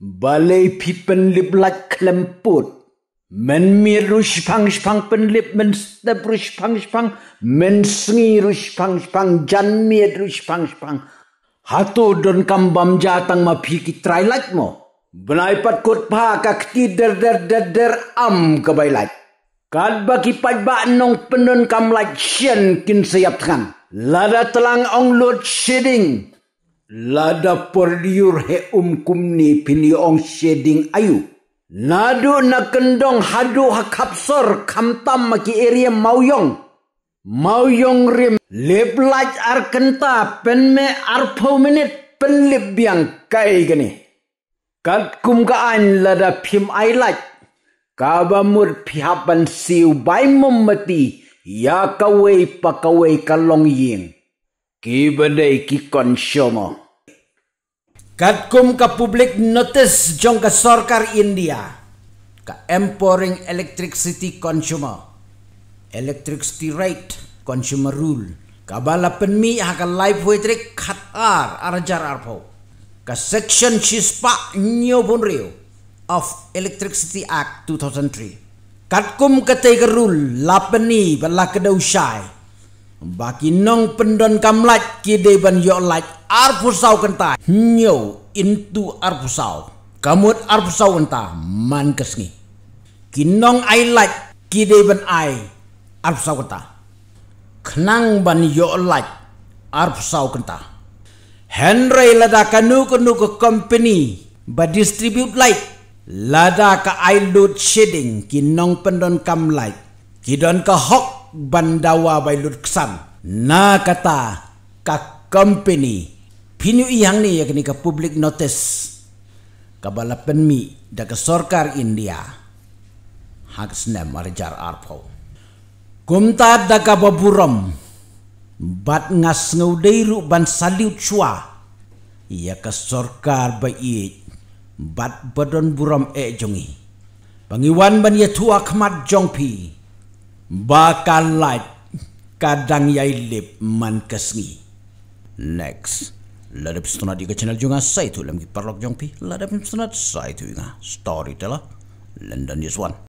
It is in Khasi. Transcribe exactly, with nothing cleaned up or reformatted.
Balei phi pynlip lait khlem pud? Mynmiet ruh shiphang shiphang pynlip, mynstep ruh shiphang shiphang, mynsngi ruh shiphang shiphang, janmiet ruh shiphang shiphang. Hato donkam bam ja tang ma phi ki trai lait mo? Bnai pat kut pha ka kti der der der der, am ka bai lait. Katba ki paidbah nongpyndonkam lait shen kin sa ïap thngan. Lada tlang ong load shedding, lada por diur he um kumne phin ïoh ong shedding aïu? Naduh na kyndong haduh ha khapsor, khamtam ma ki area Mawiong, Mawiong rim, lip lait ar kynta, pynmih arphew minit, pynlip biang. Kaei kane? Katkum ka aiñ, lada phim ai lait, kaba mut phi hap ban siew bai mombati ïa kawei pa kawei ka longïing, kiba dei ki consumer. Katkum ka public notice jong ka sorkar India, ka Empowering Electricity Consumer, Electricity Rate Consumer Rule, kaba la pynmih ha ka laiphew tarik Khatar arhajar arphew, ka section shispah hynñiewphew hynriew of Electricity Act two thousand three. Katkum katei ka rule la pyni ba la kdew shai ba ki nongpyndonkam lait ki dei ban ïoh lait arphew saw kynta, hynñiew into arphew saw, ka mut arphew saw kynta man ka sngi. Ki nong ai lait ki dei ban ai arphew saw kynta khnang ban ïoh lait arphew saw kynta. Hynrei lada kano kano ka company ba distribute lait, lada ka ai load shedding, ki nongpyndonkam lait ki don ka hok ban dawa bai lut ksan na kata ka company. Phin ïohi hangne ïa kane ka public notice kaba la pynmih da ka sorkar India ha ka snem arhajar arphew. Kumta da kaba burom bad nga sngewdei ruh ban salute shuwa ïa ka sorkar ba ïeit bad ba don burom eh jong ngi, ba ngi wan ban ïathuh ha khmat jong phi ba ka lait ka dang ïai lip man ka sngi. Next, lada phi sngewtynnat ïa ka channel jong nga, sa ïathuh lem ki paralok jong phi. Lada phi sngewtynnat, sa ïathuh ïa nga. Storyteller London News One.